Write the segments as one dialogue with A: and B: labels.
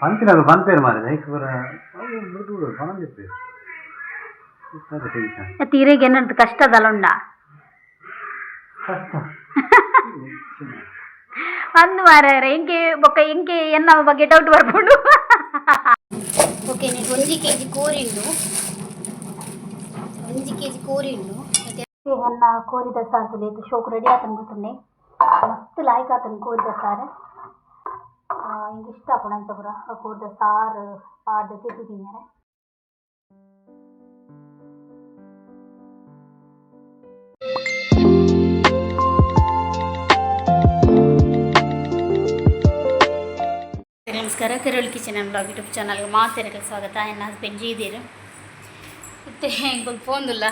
A: ಪಂತಿನಾಗ ಪನ್ಪೇರು ಮಾರೆ ಐಕ್ ಪೂರ ಅವು ಬಿಡ್ದು ಬಿಡು ಪನೊಂದಿಪ್ಪೇರು ಟೆನ್ಷನ್.
B: ಮತ್ತೆ ಇರೆಗೆ ಏನಂತ ಕಷ್ಟದಲ್ಲ ಉಂಡ?
A: ಕಷ್ಟ.
B: ಅಂದು ಮಾರ್ರೆ, ಎಂಕೆ ಬೊಕ್ಕ ಎಂಕೆ ಎನ್ನ ಬಗ್ಗೆ ಡೌಟ್ ಬರ್ಕೊಂಡು. ಓಕೆ, ನೀನು 1 ಕೆಜಿ ಕೋರಿ ಉಂಡು, 1 ಕೆಜಿ ಕೋರಿ ಉಂಡು. ಎನ್ನ ಕೋರಿದ ಸಾರು ತುಲೆ ಶೋಕ್ ರೆಡಿ ಆತನ ಗೊತ್ತುಂಡೆ. ಮಸ್ತ್ ಲಾಯ್ಕ್ ಆತನ ಕೋರಿದ ಸಾರು. ಇಂಕ್ ಇಷ್ಟ ಆಪುಂಡು ಅಂಚ ಪೂರ ಕೋರಿದ ಸಾರು ಪಾಡ್ದು ತೆತ್ತಿ ತಿನ್ಯರೆ. ನಮಸ್ಕಾರ, ಕರೋಳಿ ಕಿಚನ್ ಆ್ಯಂಡ್ ಬ್ಲಾಗ್ ಯೂಟ್ಯೂಬ್ ಚಾನಲ್ಗೆ ಮಾತೆರೆಗ್ ಸ್ವಾಗತ. ಎನ್ನ ಹಸ್ಬೆಂಡ್ ಜೀದಿರು ಇತ್ತೆ ಎಂಕುಲು ಪೋಂದುಲ್ಲ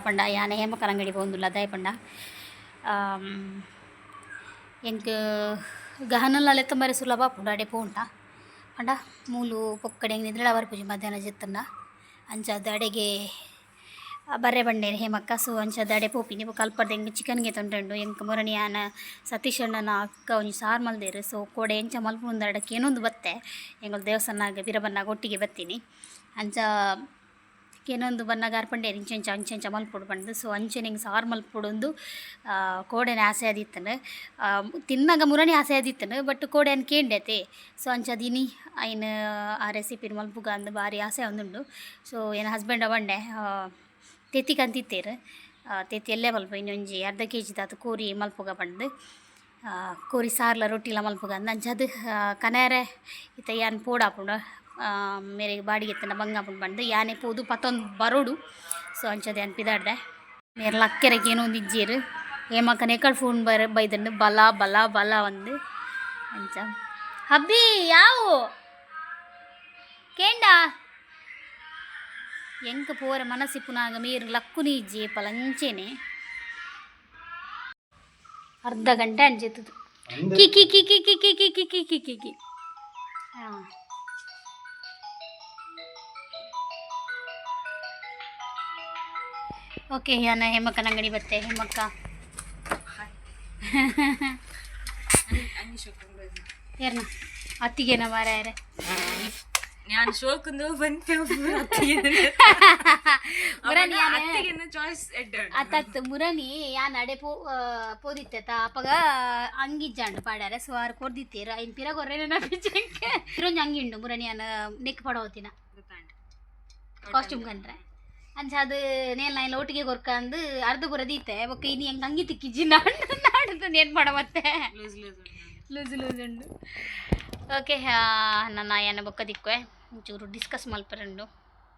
B: ಪಂಡ ಯಾನೆ ಹೇಮಕನ ಅಂಗಡಿ ಪೋಂದುಲ್ಲ. ದಾಯೆ ಪಂಡ ಎಂಕ್ ಗಹನಲ ಲೆತ್ತೊಂಬರೆ ಸುಲಭ ಆಪುಂಡು ಅಡೆ ಪೋಂಡ. ಪಂಡ ಮೂಲು ಪೊಕ್ಕಡೆ ಎಂಕ್ ನಿದ್ರೆಲ ಬರ್ಪುಜಿ ಮಧ್ಯಾಹ್ನ ಜೆತ್ತುಂಡ. ಅಂಚಾದ್ ಅಡೆಗೆ ಬರ್ರೆ ಬಂಡೇರು ಹೇಮಕ್ಕ. ಸೊ ಅಂಚಾದ್ ಅಡೆ ಪೋಪಿನಿ. ಬೊಕ ಅಲ್ಪರ್ದ್ ಎಂಕ್ ಚಿಕನ್ ಗೆತೊಂಡುಂಡು. ಎಂಕ್ ಮೊರಣಿ ಆನ ಸತೀಶ್ ಅಣ್ಣನ ಅಕ್ಕ ಒಂಜಿ ಸಾರು ಮಲ್ದೇರು. ಸೊ ಕೋಡೆ ಎಂಚ ಮಲ್ಪುಂದು ಕೇನೊಂದು ಬತ್ತೆ. ಎಂಕುಲು ದೇವಸ್ಥಾನ ಪಿರ ಬನ್ನಾಗ ಒಟ್ಟಿಗೆ ಬತ್ತೀನಿ. ಅಂಚ ಕೇನೊಂದು ಬನ್ನಗ ಆರ್ ಪಂಡೇರು ಇಂಚ ಇಂಚ ಅಂಚ ಮಲ್ಪೊಡು ಪಂಡ್ದು. ಸೊ ಅಂಚನೆ ಎಂಕ್ ಸಾರು ಮಲ್ಪೊಡುಂದು ಕೋಡೆನೆ ಆಸೆ ಆದಿತ್ತುಂಡು. ತಿನ್ನಗ ಮುರಣಿ ಆಸೆ ಆದಿತ್ತುಂಡು, ಬಟ್ ಕೋಡೆ ಯಾನ್ ಕೇಂಡೆ ಅತೆ. ಸೊ ಅಂಚಾದ್ ಇನಿ ಐನ್ ಆ ರೆಸಿಪಿನ್ ಮಲ್ಪುಗ ಅಂದ್ ಬಾರಿ ಆಸೆ ಆವೊಂದುಂಡು. ಸೊ ಎನ್ನ ಹಸ್ಬೆಂಡ ಪಂಡೆ, ತೆತ್ತಿ ಕಂತಿತ್ತೆರ್, ತೆತ್ತಿ ಎಲ್ಲೆ ಮಲ್ಪ, ಇನ್ನೊಂಜಿ ಅರ್ಧ ಕೆ ಜಿದಾತ್ ಕೋರಿ ಮಲ್ಪುಗ ಪಂಡ್ದು, ಕೋರಿ ಸಾರ್ಲ ರೊಟ್ಟಿಲ ಮಲ್ಪುಗ ಅಂದ್. ಅಂಚಾದ್ ಕನೆರೆ ಇತ್ತೆ ಯಾನ್ ಪೋಡಾಪುಂಡು, ಮೇರೆಗ್ ಬಾಡಿಗೆ ಇತ್ತುಂಡ ಬಂಗ ಆಪುಂಡು ಪಂಡ್ದು ಯಾನೆ ಪೋದು ಪತ್ತೊಂದು ಬರೋಡು. ಸೊ ಅಂಚಾದ್ ಯಾನ್ ಪಿದಾಡ್ದೆ. ಮೇರ್ ಲಕ್ಕೆರೆ ಕೇನೊಂದಿಜ್ಜೆರ್. ಹೇಮಕ್ಕನ ಎಕಡ್ ಫೋನ್ ಬರ ಬೈದುಂಡು, ಬಲ ಬಲ ಬಲ ಒಂದು. ಅಂಚ ಹಬ್ಬಿ ಯಾವು ಕೇಂಡ ಎಂಕ್ ಪೋರೆ ಮನಸ್ಸಿಪ್ಪುನಾಗ ಮೇರ್ ಲಕ್ಕುನಿ ಇಜ್ಜಿ ಏಪಲ ಅಂಚೆನೆ. ಅರ್ಧ ಗಂಟೆ ಅಂಚೆತ್ತದು. ಕಿ ಕಿ ಕಿ ಕಿ ಕಿ ಕಿ ಕಿ ಕಿ ಕಿ ಕಿ ಕಿ ಕಿ. ಹಾಂ, ಓಕೆ, ಯಾನ ಹೇಮಕ್ಕನ ಅಂಗಡಿ ಬತ್ತೆ. ಹೇಮಕ್ಕ ಏರ್ನ ಅತ್ತಿಗೆನ ಮಾರಾಯರೆ.
C: ഞാൻ ಶೋಕುಂದು ಬಂತೆ.
B: ಮುರಣಿ ಯಾನೆ
C: ಅತ್ತಿಗೆನ ಚಾಯ್ಸ್ ಎಡ್ಡೆ.
B: ಅತ್ತತ್ತು ಮುರಣಿ ಯಾನ್ ಅಡೆ ಪೋ ಪೋದಿತ್ತೆತ ಅಪಗ ಅಂಗಿಜ್ಜಾಂಡ್ ಪಾಡ್ಯಾರೆ. ಸೊ ಆರ್ ಕೊರ್ದಿತ್ತೀರ, ಐನ್ ಪಿರ ಕೊರ್ರೆ ಪಿಚ್ಚಂಕೆ ಇರೊಂಜಿ ಅಂಗಿ ಉಂಡು. ಮುರಣಿ ಯಾನ್ ನೆಕ್ ಪಡವತಿನ ಕಾಸ್ಟ್ಯೂಮ್ ಕಂಡ್ರೆ. ಅಂಚ ಅದು ನೇಲ್ ನಾ ಒಟ್ಟಿಗೆ ಕೊರ್ಕಂದು ಅರ್ಧ ಪೂರ ದೀತೆ. ಬೊಕ್ಕ ಇನಿ ಎಂಕ್ ಅಂಗಿ ತಿಕ್ಕಿಜ್ಜಿ. ನಾಡು ನಾಡ್ದು ಏನ್ ಮಾಡ ಮತ್ತೆ?
C: Loose loose.
B: ಲೂಸ್ ಲೂಸ್ ಉಂಡು. ಓಕೆ, ನನ್ನ ಯಾನ ಬೊಕ್ಕ ದಿಕ್ಕುವೆ. ಒಂಚೂರು ಡಿಸ್ಕಸ್ ಮಲ್ಪರುಂಡು.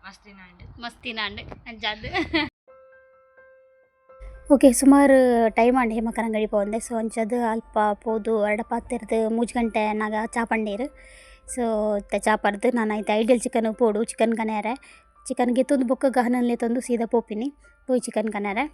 C: ಮಸ್ತಿ ನಾಂಡ್.
B: ಮಸ್ತಿನಾಂಡ್. ಅಂಚಾದ್ ಓಕೆ, ಸುಮಾರು ಟೈಮ್ ಆಂಡ್ ಹೇಮಕ್ಕನ ಅಂಗಡಿ ಪೋಂದೆ. ಸೊ ಅಂಚಾದ್ ಅಲ್ಪ ಪೋದು ಅರಡ ಪಾತೆರ್ದ್ 3 ಗಂಟೆ ನಾಗ ಚಾ ಪಂಡೇರು. ಸೊ ಇತ್ತೆ ಚಾ ಪರ್ದು ನಾನು ಐತೆ ಐಡಿಯಲ್ ಚಿಕನ್ ಪೋಡು ಚಿಕನ್ ಕನೆಯರೆ. ಚಿಕನ್ ಗೆತ್ತೊಂದು ಬೊಕ್ಕ ಗಹನಲ್ಲೆ ತಂದು ಸೀದಾ ಪೋಪಿನಿ. ಪೋಯಿ ಚಿಕನ್ ಕನೆಯರೆ.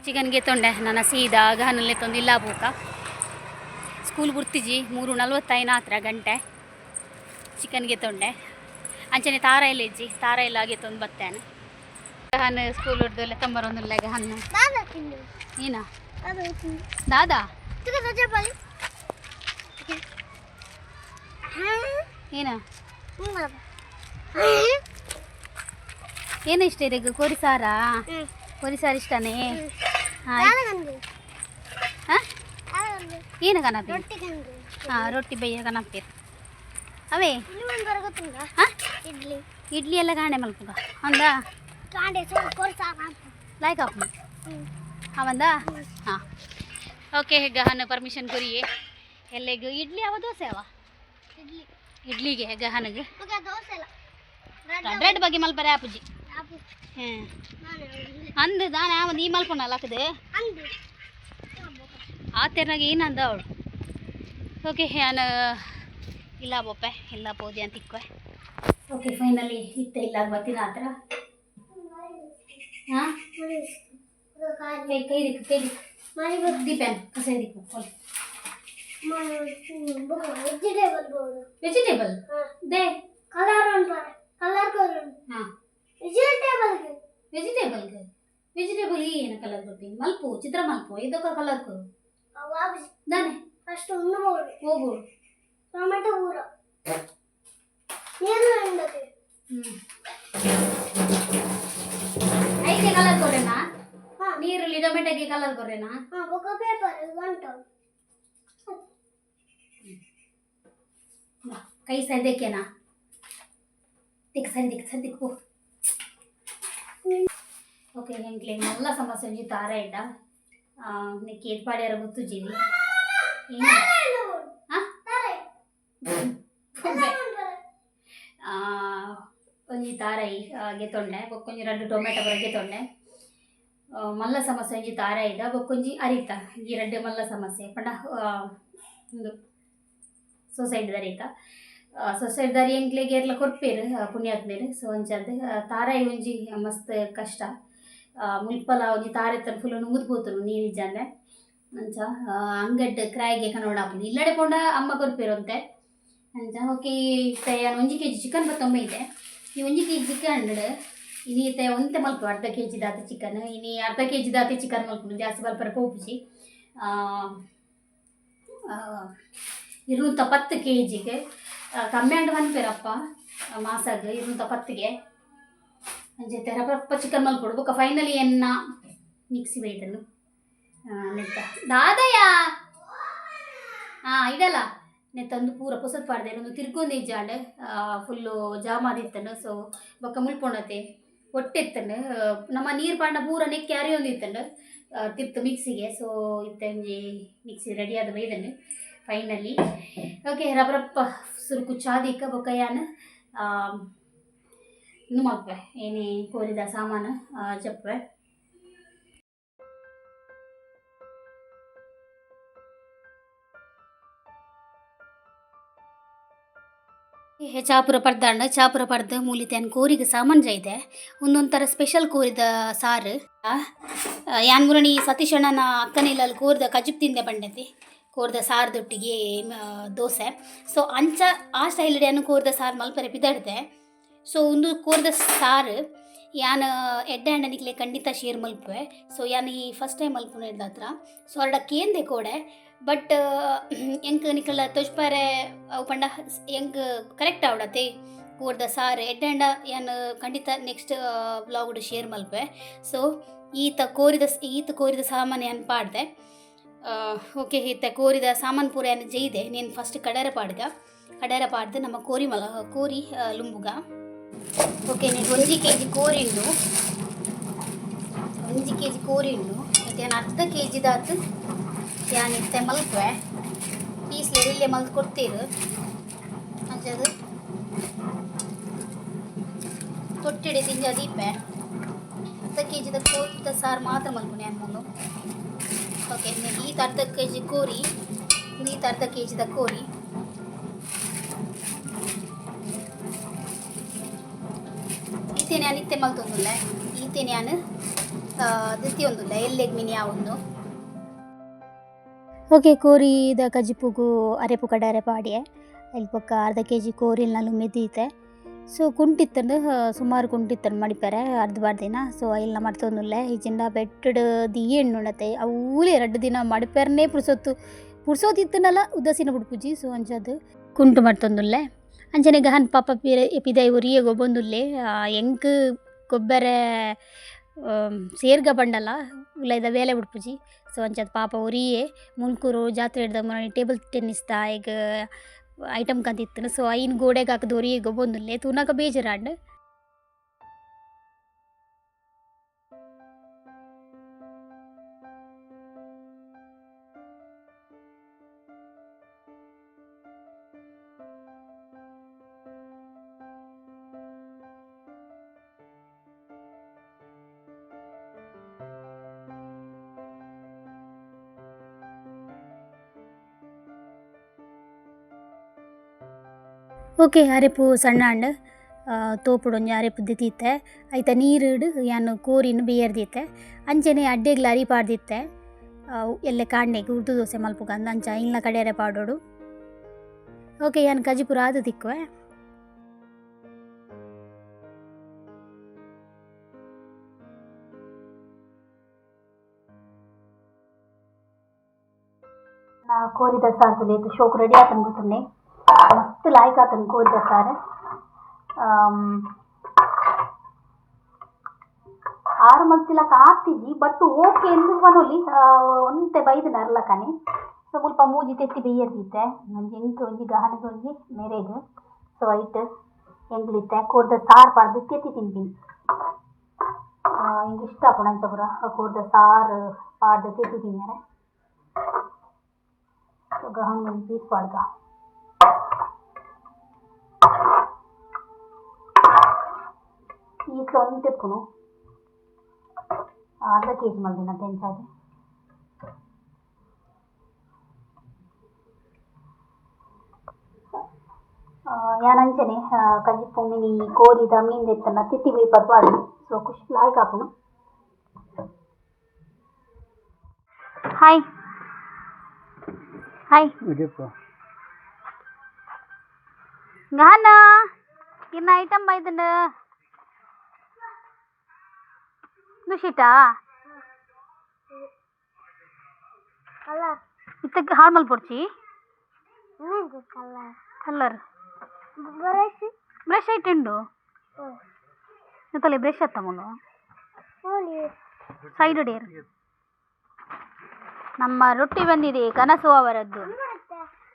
B: ಚಿಕನ್ ಗೆತ್ತೊಂಡೆ ನನ್ನ ಸೀದಾ ಗಹನಲ್ಲೇ ತಂದು ಇಲ್ಲ ಪೋಕ. ಸ್ಕೂಲ್ ಬುರ್ತಿಜಿ, 3:45 ಆತ್ರ ಗಂಟೆ. ಚಿಕನ್ ಗೆತ್ತೊಂಡೆ. ಅಂಚನೆ ತಾರ ಎಲ್ಲ ಇಜ್ಜಿ, ತಾರ ಎಲ್ಲ ಗೆತ್ತೊಂದು ಬತ್ತೇನೆ. ಗಹನ್ ಸ್ಕೂಲ್ ಹಿಡ್ದು ಲೆತ್ತಂಬರೊಂದುಲ್ಲ ಗಹನ್. ನೀನಾ ದಾದಾ ಏನ ಏನು ಇಷ್ಟ ಇದೆ? ಕೋರಿ ಸಾರಾ? ಕೋರಿ ಸಾರು ಇಷ್ಟನೇ? ಹಾಂ ಹಾಂ, ಏನು ಕನಪಿ? ಹಾಂ, ರೊಟ್ಟಿ ಬಯ್ಯ ಕನಪಿ ಅವೇ. ಹಾಂ,
D: ಇಡ್ಲಿ.
B: ಇಡ್ಲಿ ಎಲ್ಲ ಕಾಂಡೆ ಮಲ್ಪುಗ ಅಂದ. ಲಾಯ್ಕ್ ಆಪುಂಡು ಅವಂದ. ಹಾಂ, ಓಕೆ, ಗಹನ ಪರ್ಮಿಷನ್ ಕೊರಿಯೆ ಎಲ್ಲೆಗ್. ಇಡ್ಲಿ ಅವ ದೋಸೆ ಅವ?
D: ಇಡ್ಲಿ.
B: ಇಡ್ಲಿಗೆ ಗಹನಗೆ.
D: ದೋಸೆ.
B: ರೆಡ್ ಬಗ್ಗೆ ಮಲ್ಪರೆ ಆಪುಜಿ. ಹ್ಞೂ, ಅಂದು ದಾನೆ ಅವ ನೀ ಮಲ್ಪುನಲ್ಲ ಹಾಕದೆ ಆ ತೆರ್ನಾಗ ಏನಂದ ಅವಳು. ಓಕೆ, ನಾನು ಇಲ್ಲ ಬೋಪೆ ಇಲ್ಲ ಪೋದಿ ಅಂತ ಇಕ್ವೆ. ಓಕೆ, ಫೈನಲಿ ಇತ್ತೆ ಇಲ್ಲ ಬತ್ತಿನ ಹತ್ರ. ಹಾಂ. ಕೈ ಕೈ ದಿಕ್ಕು, ಕೈ ದಿಕ್ಕು. ದೀಪೇನ್ ಕಸ ದಿಕ್ಕು.
D: Vegetable board.
B: Vegetable they.
D: Colour ಅನ್ಪಾರೆ, ಕಲರ್ ಕೊರು.
B: ಹಾಂ.
D: ವೆಜಿಟೇಬಲ್.
B: ವೆಜಿಟೇಬಲ್, ವೆಜಿಟೇಬಲ್ ಏನು ಕಲರ್ ಕೊಡ್ತೀನಿ? ಮಲ್ಪು ಚಿತ್ರ ಮಲ್ಪು, ಇದಕ್ಕ ಕಲರ್ ಕೊರು.
D: ವಾಪಸ್.
B: ದಾನೆ?
D: ಫಸ್ಟ್ ಒಂದು ಬೋರ್ಡ್.
B: ಹೋಗು.
D: ಟೊಮೆಟೊ ಪೂರ ನೀರು ಎಂದಕ್ಕೆ.
B: ಹ್ಞೂ, ಐಕೆ ಕಲರ್ ಕೊಡ್ರೇನಾ?
D: ಹಾ.
B: ನೀರುಳ್ಳಿ ಟೊಮೆಟೊಗೆ ಕಲರ್ ಕೊಡ್ರೇನಾ?
D: ಹಾ, ಬೊಕ್ಕ ಪೇಪರ್ ಗಂಟು.
B: ಬಾ, ಕೈ ಸದ್ಯಕ್ಕೇನಾ? ದಿಕ್ ಸರಿ, ದಿಕ್ ಸರಿ, ದಿಕ್ಕು. ಓಕೆ, ಎಂಕ್ಲೆ ಮಲ್ಲ ಸಮಸ್ಯೆ ಒಂಜಿ ತಾರ ಇಡ್ಡ ನಿಕ್ಕೆ ಏತ್ ಪಾಡ್ಯಾರ ಗೊತ್ತುಜ್ಜಿನಿ. ಹಾಂ. ಒಂಜಿ ತಾರಾಯಿ ಗೆತೊಂಡೆ, ಬೊಕ್ಕೊಂಜಿ ರಡ್ಡ್ ಟೊಮೆಟೊ ಪೂರ ಗೆತೊಂಡೆ. ಮಲ್ಲ ಸಮಸ್ಯೆ ಒಂಜಿ ತಾರಾಯಿದ ಬೊಕ್ಕೊಂಜಿ ಅರಿತ, ಈ ರಡ್ಡ್ ಮಲ್ಲ ಸಮಸ್ಯೆ. ಪಂಡ ಉಂದು ಸೊಸೈಟಿದ ಅರಿತ. ಸೊಸೈಟಿದಾರಿ ಎಂಕ್ಲೆಗ್ ಏರ್ಲ ಕೊರ್ಪೆರ್ ಪುಣ್ಯಾತ್ಮೆರ್. ಸೊ ಅಂಚಾದ್ ತಾರಾಯಿ ಒಂಜಿ ಮಸ್ತ್ ಕಷ್ಟ. ಮುಲ್ಪಲ ಒಂಜಿ ತಾರೆತ್ತನ್ ಫುಲ್ ನುಂಗುದು ಪೋತುಂಡು ನೀರು ಇಜ್ಜಂದೆ. ಅಂಚ ಅಂಗಡ್ ಕ್ರಾಯಿಗೆ ಕನೋಡಾಪುಂಡು, ಇಲ್ಲಡೆ ಪೋಂಡ ಅಮ್ಮ ಕೊರ್ಪೆರ್ ಒಂತೆ. ಅಂಚ ಓಕೆ, ಇತ್ತೆ ಯಾನ್ 1 ಕೆಜಿ ಚಿಕನ್ ಬತ್ತೊಂಬ ಐತೆ. ಈ 1 ಕೆಜಿ ಚಿಕನ್ ಇನಿ ಇತ್ತೆ ಒಂತೆ ಮಲ್ಪು, ಅರ್ಧ ಕೆಜಿ ದಾತ್ ಚಿಕನ್. ಇನಿ ಅರ್ಧ ಕೆಜಿ ದಾತೆ ಚಿಕನ್ ಮಲ್ಪುನು, ಜಾಸ್ತಿ ಮಲ್ಪರೆ ಪೋಪುಜಿ. 210 ಕೆ ಜಿಗೆ ಕಮ್ಮಿ ಆಂಡ ಪನ್ಪೆರಪ್ಪ ಮಾಸಾಗ್ 210ಗೆ. ಅಂಚ ರಪ್ಪ ಚಿಕನ್ ಮಲ್ಪೊಡು. ಬೊಕ್ಕ ಫೈನಲಿ ಎನ್ನ ಮಿಕ್ಸಿ ಬೈದನು ನೆತ್ತ ದಾದಯ ಹಾಂ ಇಡಲ್ಲ. ನೆತ್ತೊಂದು ಪೂರ ಪೊಸತ್ ಪಾಡ್ದೆ, ಒಂದು ತಿರ್ಗೊಂದು ಇಜ್ಜಾಂಡ್, ಫುಲ್ಲು ಜಾಮ್ ಆದಿತ್ತನು. ಸೊ ಬೊಕ್ಕ ಮುಲ್ಪೊಂಡತೆ ಒಟ್ಟೆತ್ತನು ನಮ್ಮ ನೀರು ಪಾಂಡ ಪೂರ ನೆಕ್ಕೆ ಅರಿಯೊಂದಿತ್ತಂಡು ತಿರ್ತು ಮಿಕ್ಸಿಗೆ. ಸೊ ಇತ್ತೆ ಒಂಜಿ ಮಿಕ್ಸಿ ರೆಡಿ ಆದ ಬೈದನು ಫೈನಲಿ. ಓಕೆ, ರಬರಪ್ಪ ಸುರುಕು ಚಾದಿಕ್ಕ ಬೊಕ್ಕ ಯಾನ್ ಇಂದು ಮಲ್ಪೆ ಏನೇ ಕೋರಿದ ಸಾಮಾನು ಜಪ್ಪೆ. ಚಾಪುರ ಪರ್ದಾಂಡ, ಚಾಪುರ ಪರ್ದು ಮೂಲಿತೆನ್ ಕೋರಿಗೆ ಸಾಮಾನು ಜೈದೆ. ಒಂದೊಂಥರ ಸ್ಪೆಷಲ್ ಕೋರಿದ ಸಾರು. ಯಾನ್ ಮುರಣಿ ಸತೀಶಣ್ಣನ ಅಕ್ಕನ ಇಲ್ಲಲ್ಲಿ ಕೋರಿದ ಕಜಿಪ್ ತಿಂದೆ ಪಂಡತಿ, ಕೋರ್ದ ಸಾರ್ದೊಟ್ಟಿಗೆ ದೋಸೆ. ಸೊ ಅಂಚ ಆ ಸ್ಟೈಲ್ ಯಾನ್ ಕೋರ್ದ ಸಾರು ಮಲ್ಪರೆ ಪಿದಾಡ್ದೆ. ಸೊ ಒಂದು ಕೋರ್ದ ಸಾರು ಯಾನ್ ಎಡ್ಡೆ ನಿಕ್ಲೆ ಖಂಡಿತ ಶೇರ್ ಮಲ್ಪುವೆ. ಸೊ ಯಾನ್ ಈ ಫಸ್ಟ್ ಟೈಮ್ ಮಲ್ಪುನ ಹತ್ರ. ಸೊ ಅರ್ಡ ಕೇಂದೆ ಕೋಡೆ, ಬಟ್ ಎಂಕ್ ನಿಕಲ ತೊಜ್ಪಾರೆ ಅವು ಪಂಡ ಎಂಕ್ ಕರೆಕ್ಟ್ ಆವಡತೆ. ಕೋರ್ದ ಸಾರು ಎಡ್ಡೆ ಆಂಡ ಯಾನ್ ಖಂಡಿತ ನೆಕ್ಸ್ಟ್ ವ್ಲಾಗ್ಡ್ ಶೇರ್ ಮಲ್ಪೆ. ಸೊ ಈತ ಕೋರಿದ ಸಾಮಾನು ಯಾನ್ ಪಾಡ್ದೆ. ಓಕೆ, ಈತ ಕೋರಿದ ಸಾಮಾನು ಪೂರ ಯಾನ್ ಜೈದೆ. ನೀನು ಫಸ್ಟ್ ಕಡರೆ ಪಾಡ್ಗ, ಕಡರೆ ಪಾಡ್ದು ನಮ್ಮ ಕೋರಿ ಮಲ ಕೋರಿ ಲುಂಬುಗ. ಓಕೆ, ನೀನು 1 ಕೆಜಿ ಕೋರಿ ಉಂಡು, 1 ಕೆಜಿ ಕೋರಿ ಉಂಡು. ಮತ್ತು ಯಾನ್ ಅರ್ಧ ಕೆ ಜಿದಾತು ಯಾನ್ ಇತ್ತೆ ಮಲ್ಪುವೆ. ಪೀಸ್ ಇಲ್ಲೇ ಮಲ್ತ್ ಕೊಡ್ತೀರು. ಅಂಚದು ತೊಟ್ಟಿಡೆ ತಿಂಜ ದೀಪೆ. ಅರ್ಧ ಕೆ ಜಿದ ಕೋರಿದ ಸಾರು ಮಾತ್ರ ಮಲ್ಪುನೆ ಯಾನ್ ಮೂಲು. ಓಕೆ, ಈತ ಅರ್ಧ ಕೆಜಿ ಕೋರಿ, ಈತ ಅರ್ಧ ಕೆ ಜಿದ ಕೋರಿ. ಈತೇನೆ ಯಾನ್ ಇತ್ತೆ ಮಲ್ತೊಂದುಲ್ಲೆ. ಈತೇನೆ ಯಾನ್ ದಿತ್ತಿಯೊಂದುಲ್ಲೆ ಎಲ್ಲೆಗ್ ಮಿನಿ ಯಾವೊಂದು. ಓಕೆ, ಕೋರಿದ ಕಜಿಪುಗು ಅರೆಪು ಕಡಾರೆ ಪಾಡ್ಯೆ. ಅಲ್ಪ ಬೊಕ್ಕ ಅರ್ಧ ಕೆಜಿ ಕೋರಿಲ್ನ ಮೆದೀತೆ. ಸೊ ಕುಂಟಿತ್ತಂಡು, ಸುಮಾರು ಕುಂಟಿತ್ತಂಡು ಮಡಿಪೆರೆ ಅರ್ಧ ಬಾರ್ದಿನ. ಸೊ ಐಲ್ನ ಮಡ್ತೊಂದುಲ್ಲೆ. ಇಜ್ಜಿಂಡ ಬೆಟ್ಟಡ್ ದಿಯೆ ಉಂಡತೆ ಅವೂಲೆ 2 ದಿನ ಮಡಿಪೆರನೇ ಪುರ್ಸೊತ್ತು ಪುರ್ಸೊತ್ತು ಇತ್ತುಂಡಲ ಉದಾಸೀನ ಬುಡ್ಪುಜಿ. ಸೊ ಅಂಚಾದ್ ಕುಂಟು ಮಡ್ತೊಂದುಲ್ಲೆ. ಅಂಚನೆ ಗಹನ್ ಪಾಪ ಪಿರ ಪಿದಾಯಿ ಒರಿಯೆ ಗೊಬ್ಬೊಂದುಲ್ಲೆ. ಎಂಕ್ ಗೊಬ್ಬೆರೆ ಸೇರ್ಗ ಪಂಡಲ ಉಲೈದ ಬೇಲೆ ಬುಡ್ಪುಜಿ. ಸೊ ಅಂಚಾದ್ ಪಾಪ ಒರಿಯೆ ಮುಂಡ್ಕೂರು ಜಾತ್ರೆ ಹಿಡ್ದ ಟೇಬಲ್ ಟೆನ್ನಿಸ್ ದ ಐಟಮ್ ಕಂತಿತ್ತುಂಡು. ಸೊ ಐನ್ ಗೋಡೆಗ್ ಹಾಕುದು ಒರಿಯೆ ಗೊಬ್ಬೊಂದುಲ್ಲೆ, ತೂನಗ ಬೇಜಾರಾಂಡ್. ಓಕೆ, ಅರೆಪು ಸಣ್ಣ ಆಂಡ್. ತೋಪುಡು ಒಂಜಿ ಅರೆಪು ದೀತೆ ಐತ ನೀರುಡು ಯಾನ್ ಕೋರಿನ್ ಬೇಯರ್ ದೀತೆ ಅಂಚನೆ ಅಡ್ಡೆಗ್ಲ ಅರಿ ಪಾಡ್ದಿತ್ತೆ ಎಲ್ಲೆ ಕಾಂಡೆಗ್ ಉರ್ದು ದೋಸೆ ಮಲ್ಪುಗಂದ್ ಅಂಚ ಐನ್ಲ ಕಡೆಯರೆ ಪಾಡೋಡು. ಓಕೆ ಯಾನ್ ಕಜಿಪುರ ಆದ್ ತಿಕ್ಕುವೆ. ಕೋರಿದ ಸಾರು ತುಲೇತು ಶೋಕು ರೆಡಿ ಆತನ್ ಗೊತ್ತುಂಡೆ ಮಸ್ತ್ ಲಾಯ್ಕ್ ಆತನ್ ಕೋರಿದ ಸಾರು. ಆರು ಮಲ್ತಿಲಕ ಆತಿಜಿ ಬಟ್ ಓಕೆ ಎಂದು ಪನೊಲಿ ಒಂತೆ ಬೈದಿನ ಅರ್ಲಕನೆ. ಸೊ ಮುಲ್ಪ ಮೂಜಿ ತೆತ್ತಿ ಬೇಯರ್ ದೀತೆ ಒಂಜಿ ಎಂಕ್ ಒಂಜಿ ಗಹನಗ್ ಒಂಜಿ ಮೆರೆಗ್. ಸೊ ಐಟ್ ಎಂಕ್ಲಿತ್ತೆ ಕೋರ್ದ ಸಾರು ಪಾಡ್ದು ತೆತ್ತಿ ತಿನ್ಪಿನಿ. ಎಂಕ್ ಇಷ್ಟ ಆಪುಂಡು ಅಂಚ ಪೂರ ಕೋರ್ದ ಸಾರು ಪಾಡ್ದು ತೆತ್ತಿ ತಿನ್ಯರೆ. ಸೊ ಗಹನ್ ಒಂಜಿ ಪೀಸ್ ಪಾಡ್ದ. ಪೀಸ್ ಒಂತೆ ಇಪ್ಪುನು ಅರ್ಧ ಕೆಜಿ ಮಲ್ದಿನ ತೆಂಚಾದ್. ಯಾನ್ ಅಂಚನೆ ಕಜಿಪು ಮಿನಿ ಕೋರಿದ ಮೀನ್ ದೆತ್ತನ ತೆತ್ತಿ ಬೇಯ್ಪದ್ ಪಾಡುನು. ಸೊ ಖುಷಿ ಲಾಯ್ಕ್ ಆಪುಂಡು. ಹಾಯ್ ಹಾಯ್ ಗಹನ ಇನ್ನ ಐಟಮ್ ಬೈದಂಡ ದುಷಿಟಾ
D: ಕಲರ್
B: ಇತ್ತಕ್ಕೆ ಹಾಳು ಮಲ್ಪೊಡ್ಚಿ
D: ಕಲರ್
B: ಕಲರ್
D: ಬ್ರಷ್
B: ಬ್ರಷ್ ಐಟುಂಡು ತಲೆ ಬ್ರಷ್ ಅತ್ತ ಮುಲು ಸೈಡ್ ಡೇರ್. ನಮ್ಮ ರೊಟ್ಟಿ ಬಂದಿದೆ ಕನಸು ಅವರದ್ದು.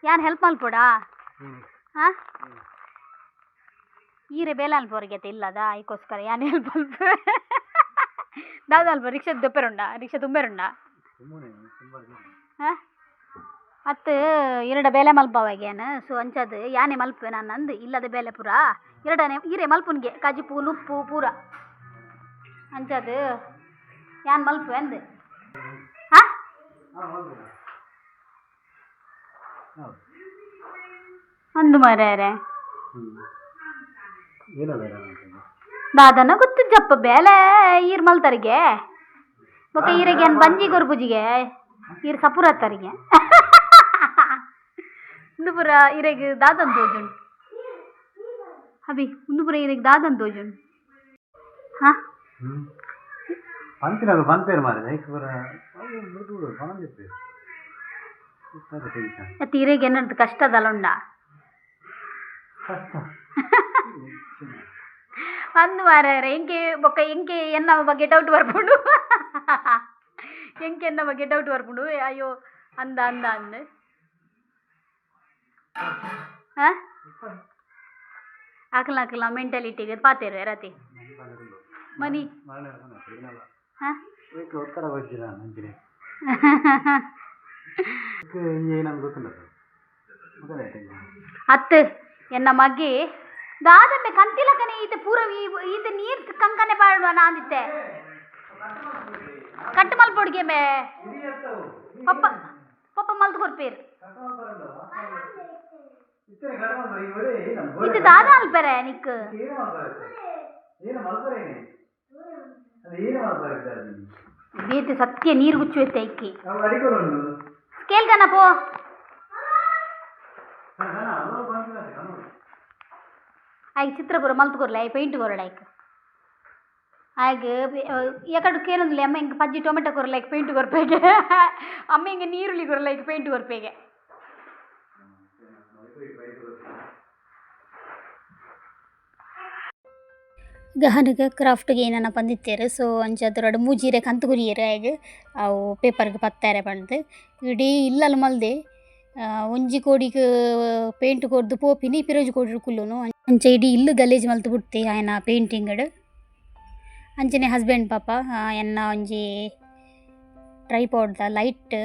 B: ಯಾನ್ ಹೆಲ್ಪ್ ಮಲ್ಪೊಡಾ? ಹಾಂ ಈರೆ ಬೇಲೆ ಅನ್ಪೋರಿಗೆ ಇಲ್ಲದ ಐಕೋಸ್ಕರ ಯಾನ್ ಹೆಲ್ಪ್ ಮಲ್ಪ ದಾದ ಅಲ್ಪ ರಿಕ್ಷಾ ದೊಪ್ಪೆರುಂಡ ರಿಕ್ಷಾ ತುಂಬೆರುಂಡ ಹಾಂ ಅತ್ತು ಎರಡ ಬೇಲೆ ಮಲ್ಪವಾಗ ಯಾನ್. ಸೊ ಅಂಚದು ಯಾನೆ ಮಲ್ಪುವೆ ನಾನು ಅಂದು ಇಲ್ಲದ ಬೇಲೆ ಪೂರ ಎರಡನೇ ಈರೆ ಮಲ್ಪುನ್ಗೆ ಕಜಿಪು ನುಪ್ಪು ಪೂರ ಅಂಚದು ಯಾನ್ ಮಲ್ಪುವೆ ಅಂದು. ಹಾಂ ಅಂದು ಮಾರ್ಯಾರೆ ದಾದನ ಗೊತ್ತು ಜಪ್ಪ ಬೇಲೆ ಈರ್ ಮಲ್ತರಿಗೆ ಬೊಕ ಈರೆಗೆ ಏನ್ ಬಂಜಿ ಕೊರ್ಪುಜಿಗೆ ಈರ್ ಸಪುರ ತರಿಗೆ ಉಂದು ಪೂರ ಇರೆಗ್ ದಾದನ್ ತೋಜುಂಡು ಅಭಿ ಉಂದು ಪೂರ ಇರೆಗ್ ದಾದನ್ ತೋಜುಂಡು. ಹಾ
A: ಪಂತಿನಾಗ ಪಂಪೇರು ಮಾರೆ ಐಕ್ ಪೂರ ಮೃದು ಪನೊಂದಿಪ್ಪೇರು ಟೆನ್ಷನ್.
B: ಅತ್ತ ಇರೆಗ್ ಏನಂತ ಕಷ್ಟದಲ್ಲ ಉಂಡ
A: ಕಷ್ಟ
B: ಅಂದು ಮಾರ್ಯಾರೆ ಎಂಕೆ ಬೊಕ್ಕ ಎಂಕೆ ಎನ್ನ ಬಗ್ಗೆ ಡೌಟ್ ಬರ್ಪುಂಡು ಎಂಕೆ ಎನ್ನ ಬಗ್ಗೆ ಡೌಟ್ ಬರ್ಪುಂಡು ಅಯ್ಯೋ ಅಂದ ಅಂದ ಅಂದ್. ಹಾಂ ಅಕಲ ಅಕಲ ಮೆಂಟಾಲಿಟಿಗೆ ಪಾತೆರು ರತಿ ಮನಿ. ಹಾಂ
A: ಒತ್ತಡ ಬಜ್ಜಿನ ಅಂಚಿನೆ
B: ಅತ್ತು ಎನ್ನ ಮಗ್ಗೆ ದಾದಮ್ಮೆ ಕಂತಿಲಕನೆ ಈತ ಪೂರ ಈತ ನೀರು ಕಂಕನೆ ಪಾಡುವ ನಾಂದಿತ್ತೆ ಕಟ್ಟು ಮಲ್ಪೊಡ್ಗೆ ಮೇ ಪಪ್ಪ ಪಪ್ಪ ಮಲ್ತು ಕೊರ್ಪೇರು ಇದು ದಾದ ಅಲ್ಪರೆ ನಿಕ್ ಬೇತೆ ಸತ್ಯ ನೀರು ಗುಚ್ಚು ಐಕ್ಕಿ ಸ್ಕೇಲ್ ಕನ ಪೋ. ಆಯ್ಕೆ ಚಿತ್ರಪುರ ಮಲ್ತು ಕೊರ್ಲೆ I paint ಕೊರಡ ಐಕ್ ಆಯ್ಕೆ ಎಕಡು ಕೇನೊಂದಿಲ್ಲ ಅಮ್ಮ ಹಿಂಗೆ ಪಜ್ಜಿ ಟೊಮೆಟೊ ಕೊರಲ ಐಕ್ ಪೇಂಟ್ ಕೊರ್ಪೇಗೆ ಅಮ್ಮ ಹಿಂಗೆ ನೀರುಳ್ಳಿ ಕೊರಲ ಐಕ್ ಪೇಂಟ್ ಕೊರ್ಪೇಗೆ. ಗಹನಗ ಕ್ರಾಫ್ಟ್ಗೆ ಏನನ ಪಂದಿತ್ತೇರು. ಸೊ ಅಂಚ ದೊರಡು ಮೂಜೀರೆ ಕಂತು ಕುರಿಯೆರ್ ಆಯ್ಗ್ ಅವು ಪೇಪರ್ಗ್ ಪತ್ತಾರೆ ಪಂಡ್ದ್ ಇಡೀ ಇಲ್ಲಲ್ ಮಲ್ದೆ ಒಂಜಿ ಕೋಡಿಗ್ ಪೇಂಟ್ ಕೊರ್ದು ಪೋಪಿನಿ ಪಿರೊಂಜಿ ಕೋಡಿಡ್ ಕುಲ್ಲುನು ಅಂಚ ಇಡೀ ಇಲ್ಲ್ ಗಲೇಜ್ ಮಲ್ತ್ ಬುಡ್ತೆ ಆಯನ ಪೇಂಟಿಂಗ್ ಅಂಚನೆ ಹಸ್ಬೆಂಡ್ ಪಾಪ ಎನ್ನ ಒಂಜಿ ಟ್ರೈಪಾಡ್ದ ಲೈಟ್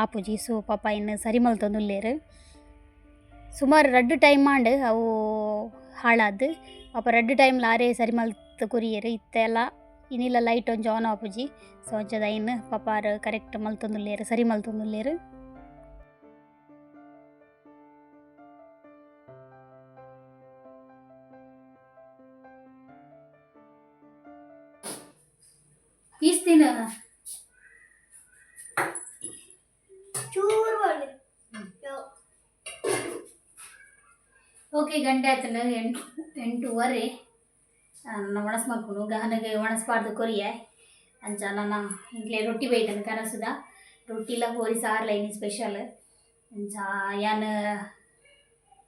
B: ಆಪುಜಿ. ಸೊ ಪಾಪ ಇನ್ ಸರಿ ಮಲ್ತೊಂದುಲ್ಲೆರ್. ಸುಮಾರು ರಡ್ಡ್ ಟೈಮ್ ಆಂಡ್ ಅವು ಹಾಳಾದ್ ಪಾಪ ರಡ್ಡ್ ಟೈಮ್ ಆರೇ ಸರಿ ಮಲ್ತ್ ಕೊರಿಯೆರ್. ಇತ್ತೆಲ ಇನಿಲ ಲೈಟ್ ಒಂಜಿ ಆನ್ ಆಪುಜಿ. ಸೊ ಅಂಚದ ಐನ್ ಪಾಪ ಆರ್ ಕರೆಕ್ಟ್ ಮಲ್ತೊಂದುಲ್ಲೆರ್ ಸರಿ ಮಲ್ತೊಂದುಲ್ಲೆರ್. ಓಕೆ, ಗಂಟೆ ಆಯ್ತಂಡ 8, 8:30. ನನ್ನ ಒಣಸ್ ಮಲ್ಪುನು ಗಹನಗೆ ಒಣಸ್ ಪಾಡ್ದು ಕೊರಿಯೆ. ಅಂಚ ನನ್ನ ಇಂಕ್ಲೆ ರೊಟ್ಟಿ ಬೈದನು ಕನಸುದ ರೊಟ್ಟಿಲ ಕೋರಿ ಸಾರ್ಲ ಇನಿ ಸ್ಪೆಷಲ್. ಅಂಚ ಯಾನ್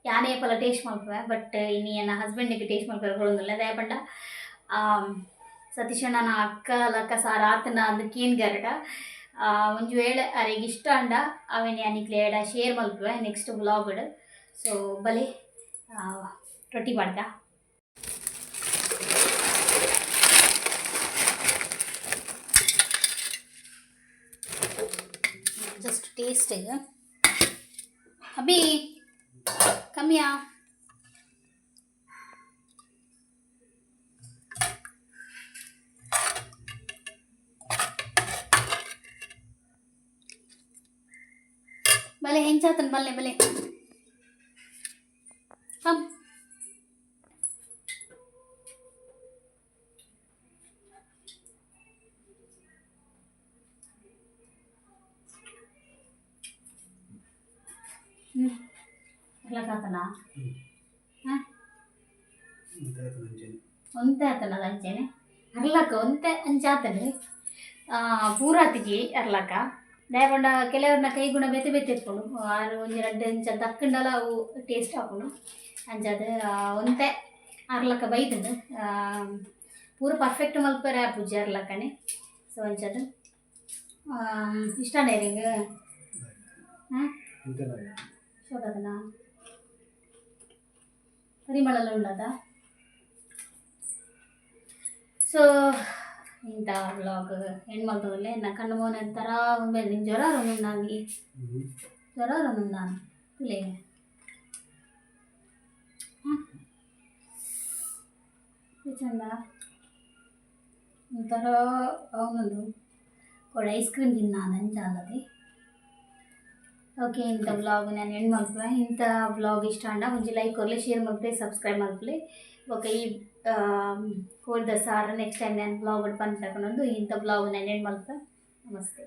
B: ಯಾನೇ ಪಲ ಟೇಸ್ಟ್ ಮಲ್ಪುವೆ, ಬಟ್ ಇನಿ ಎನ್ನ ಹಸ್ಬೆಂಡಿಗೆ ಟೇಸ್ಟ್ ಮಲ್ಪೆರೆ ಕೊರೊಂದುಲ್ಲೆ. ದಾಯೆ ಪಂಡ ಸತೀಶಣ್ಣನ ಅಕ್ಕ ಲಕ್ಕ ಸಾರು ಆತನ ಅಂದ್ ಕೇನ್ ಗರಟ. ಒಂಜಿ ವೇಳೆ ಅರೆಗ್ ಇಷ್ಟ ಆಂಡ ಅವೆನ್ ಯಾನ್ ನಿಕ್ಲೆಡ ಶೇರ್ ಮಲ್ಪುವೆ ನೆಕ್ಸ್ಟ್ ವ್ಲಾಗ್ಡ್. ಸೊ ಬಲೆ, ರೊಟ್ಟಿ ಪಾಡ್ದ. Just taste. ಅಭಿ, ಕಮ್ಮಿಯಾ? ಬಲೆ ಹೆಂಚಾತನ್, ಬಲ್ಲೆ ಬಲೆ, ಕಮ್. ಎಲ್ಲ ಹಾಂ. ಒಂತೆ ಆತನ ಅಂಚೆನೆ ಅರ್ಲಕ ಒಂತೆ ಅಂಚಾತನು ಪೂರಾತಿಜಿ ಅರ್ಲಕ. ದಾಯೆ ಪಂಡ ಕೆಲವ್ರನ್ನ ಕೈಗುಣ ಬೇತೆ ಬೇತೆ ಇರ್ಪುಂಡು. ಆರು ಒಂಜಿ ರಡ್ಡ್ ಇಂಚ ದಕ್ಕಂಡಲ ಅವು ಟೇಸ್ಟ್ ಆಪುಂಡು. ಅಂಚಾದ್ ಒಂತೆ ಅರ್ಲಕ ಬೈದುಂಡು. ಪೂರ ಪರ್ಫೆಕ್ಟ್ ಮಲ್ಪೆರೆ ಆಪುಜಿ ಅರ್ಲಕನೆ. ಸೊ ಅಂಚಾದ್ ಇಷ್ಟ ಇರೆಗ್? ಹಾಂ, ಶೋಕದನ ಪರಿಮಳಲ ಉಂಡದ. ಸೊ ಇಂಥ ವ್ಲಾಗ್ ಎಂಡ್ ಮಲ್ತೊಂದುಲ್ಲೆ. ಎನ್ನ ಕಣ್ಣು ಮೋನೆ ಒಂಥರ ಉಂಬೆ. ನಿಂಗೆ ಜ್ವರ ಒಂದೊಂದಾಗಿ ಜ್ವರ ಒಂದೊಂದಾನ್ ತುಲೆ. ಹಾಂ, ಚಂದ ಒಂಥರ ಅವನೊಂದು ಕೊಡ ಐಸ್ ಕ್ರೀಮ್ ತಿನ್ನ ಅಂಚಾಂದದೆ. ಓಕೆ, ಇಂಥ ವ್ಲಾಗ್ ನಾನು ಎಂಡ್ ಮಲ್ಪುವೆ. ಇಂಥ ವ್ಲಾಗ್ ಇಷ್ಟ ಆಂಡ ಒಂಜಿ ಲೈಕ್ ಕೊರ್ಲೆ, ಶೇರ್ ಮಲ್ಪಲೆ, ಸಬ್ಸ್ಕ್ರೈಬ್ ಮಲ್ಪಲೆ. ಬೊಕ ಈ ಕೋರಿದ ಸಾರು ನೆಕ್ಸ್ಟ್ ಟೈಮ್ ನಾನು ವ್ಲಾಗ್ ಪನ್ಪೆ ಪನೊಂದು ಇಂಥ ವ್ಲಾಗ್ ನಾನು ಎಂಡ್ ಮಲ್ಪುವೆ. ನಮಸ್ತೆ.